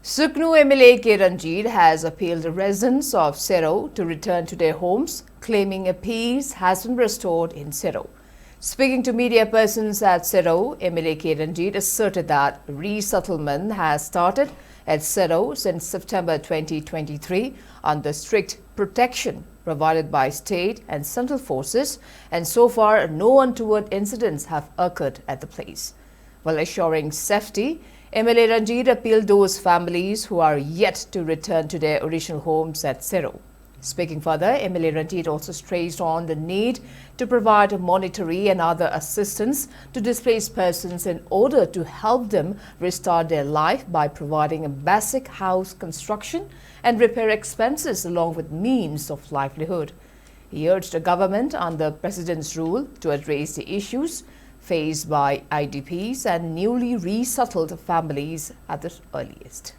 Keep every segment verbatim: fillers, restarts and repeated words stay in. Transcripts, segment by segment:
Sugnu M L A K Ranjit has appealed the residents of Sero to return to their homes, claiming a peace has been restored in Sero. Speaking to media persons at Sero, M L A K Ranjit asserted that resettlement has started at Sero since September twenty twenty-three under strict protection provided by state and central forces, and so far no untoward incidents have occurred at the place. While assuring safety, M L A Ranjit appealed those families who are yet to return to their original homes at Sero. Speaking further, M L A Ranjit also stressed on the need to provide monetary and other assistance to displaced persons in order to help them restart their life by providing a basic house construction and repair expenses along with means of livelihood. He urged the government under President's rule to address the issues faced by I D Ps and newly resettled families at the earliest.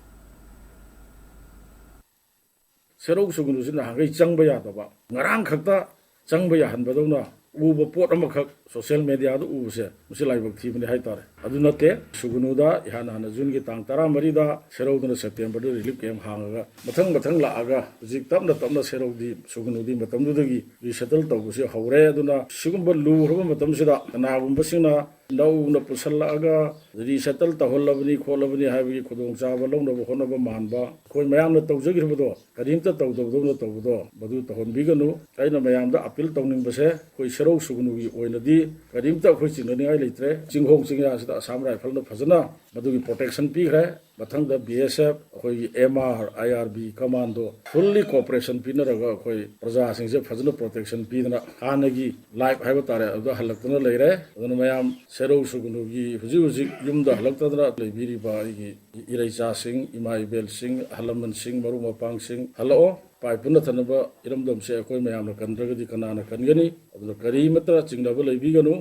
ꯁꯦꯔꯧ ꯁꯨꯒꯅꯨꯁꯤ ꯅꯍꯥꯟꯈꯩ ꯆꯪꯕ ꯌꯥꯗꯕ, ꯉꯔꯥꯡ ꯈꯛꯇ ꯆꯪꯕ ꯌꯥꯍꯟꯕꯗꯧꯅ ꯎꯕ ꯄꯣꯠ ꯑꯃꯈꯛ ꯁꯣꯁꯤꯌꯦꯜ ꯃꯦꯗꯤꯌꯥꯗ ꯎꯕꯁꯦ ꯃꯁꯤ ꯂꯥꯏꯕꯛ ꯊꯤꯕꯅꯤ ꯍꯥꯏꯇꯥꯔꯦ꯫ ꯑꯗꯨ ꯅꯠꯇꯦ, ꯁꯨꯒꯅꯨꯗ ꯏꯍꯥꯟ ꯍꯥꯟꯅ ꯖꯨꯟꯒꯤ ꯇꯥꯡ ꯇꯔꯥꯃꯔꯤꯗ ꯁꯦꯔꯧꯗꯅ ꯁꯦꯞꯇꯦꯝꯕꯔꯗ ꯔꯤꯂꯤꯐ ꯀꯦꯝꯞ ꯍꯥꯡꯉꯒ ꯃꯊꯪ ꯃꯊꯪ ꯂꯥꯛꯑꯒ ꯍꯧꯖꯤꯛ ꯇꯞꯅ ꯇꯞꯅ ꯁꯦꯔꯧꯗꯤ ꯁꯨꯒꯅꯨꯗꯤ ꯃꯇꯝꯗꯨꯗꯒꯤ ꯔꯤꯁꯦꯇꯜ ꯇꯧꯕꯁꯦ ꯍꯧꯔꯦ꯫ ꯑꯗꯨꯅ ꯁꯤꯒꯨꯝꯕ ꯂꯨꯈ꯭ꯔꯕ ꯃꯇꯝꯁꯤꯗ ꯀꯅꯥꯒꯨꯝꯕꯁꯤꯡꯅ ꯅꯧꯅ ꯄꯨꯁꯜꯂꯛꯑꯒ ꯔꯤꯁꯦꯇꯜ ꯇꯧꯍꯜꯂꯕꯅꯤ ꯈꯣꯠꯂꯕꯅꯤ ꯍꯥꯏꯕꯒꯤ ꯈꯨꯗꯣꯡꯆꯥꯕ ꯂꯧꯅꯕ ꯍꯣꯠꯅꯕ ꯃꯥꯟꯕ, ꯑꯩꯈꯣꯏ ꯃꯌꯥꯝꯅ ꯇꯧꯖꯈꯤꯕꯗꯣ ꯀꯔꯤꯝꯇ ꯇꯧꯗꯕꯗꯧꯅ ꯇꯧꯕꯗꯣ ꯃꯗꯨ ꯇꯧꯍꯟꯕꯤꯒꯅꯨ꯫ ꯑꯩꯅ ꯃꯌꯥꯝꯗ ꯑꯄꯤꯜ ꯇꯧꯅꯤꯡꯕꯁꯦ, ꯑꯩꯈꯣꯏ ꯁꯦꯔꯧ ꯁꯨꯒꯅꯨꯒꯤ ꯑꯣꯏꯅꯗꯤ ꯀꯔꯤꯝꯇ ꯑꯩꯈꯣꯏ ꯆꯤꯡꯅꯅꯤꯡꯉꯥꯏ ꯂꯩꯇ꯭ꯔꯦ꯫ ꯆꯤꯡꯈꯣꯡ ꯆꯤꯡꯌꯥꯁꯤꯗ ꯑꯁꯥꯝ ꯔꯥꯏꯐꯜꯅ ꯐꯖꯅ ꯃꯗꯨꯒꯤ ꯄ꯭ꯔꯣꯇꯦꯛꯁꯟ ꯄꯤꯈ꯭ꯔꯦ꯫ ꯃꯊꯪꯗ ꯕꯤ ꯑꯦꯁ ꯑꯦꯐ, ꯑꯩꯈꯣꯏꯒꯤ M R, I R B, ꯀꯃꯥꯟꯗꯣ ꯐꯨꯜꯂꯤ ꯀꯣꯑꯣꯄꯔꯦꯁꯟ ꯄꯤꯅꯔꯒ ꯑꯩꯈꯣꯏ ꯄ꯭ꯔꯖꯥꯁꯤꯡꯁꯦ ꯐꯖꯅ ꯄ꯭ꯔꯣꯇꯦꯛꯁꯟ ꯄꯤꯗꯅ ꯍꯥꯟꯅꯒꯤ ꯂꯥꯏꯐ ꯍꯥꯏꯕ ꯇꯥꯔꯦ, ꯑꯗꯨꯗ ꯍꯜꯂꯛꯇꯨꯅ ꯂꯩꯔꯦ꯫ ꯑꯗꯨꯅ ꯃꯌꯥꯝ ꯁꯦꯔꯧ ꯁꯨꯒꯅꯨꯒꯤ ꯍꯧꯖꯤꯛ ꯍꯧꯖꯤꯛ ꯌꯨꯝꯗ ꯍꯜꯂꯛꯇꯗꯅ ꯂꯩꯕꯤꯔꯤꯕ ꯑꯩꯒꯤ ꯏꯔꯩꯆꯥꯁꯤꯡ, ꯏꯃꯥ ꯏꯕꯦꯜꯁꯤꯡ, ꯑꯍꯜ ꯂꯃꯟꯁꯤꯡ, ꯃꯔꯨꯞ ꯃꯄꯥꯡꯁꯤꯡ, ꯍꯜꯂꯛꯑꯣ꯫ ꯄꯥꯏ ꯄꯨꯟꯅ ꯊꯟꯅꯕ ꯏꯔꯝꯗꯝꯁꯦ ꯑꯩꯈꯣꯏ ꯃꯌꯥꯝꯅ ꯀꯟꯗ꯭ꯔꯒꯗꯤ ꯀꯅꯥꯅ ꯀꯟꯒꯅꯤ? ꯑꯗꯨꯅ ꯀꯔꯤꯃꯠꯇ ꯆꯤꯡꯅꯕ ꯂꯩꯕꯤꯒꯅꯨ꯫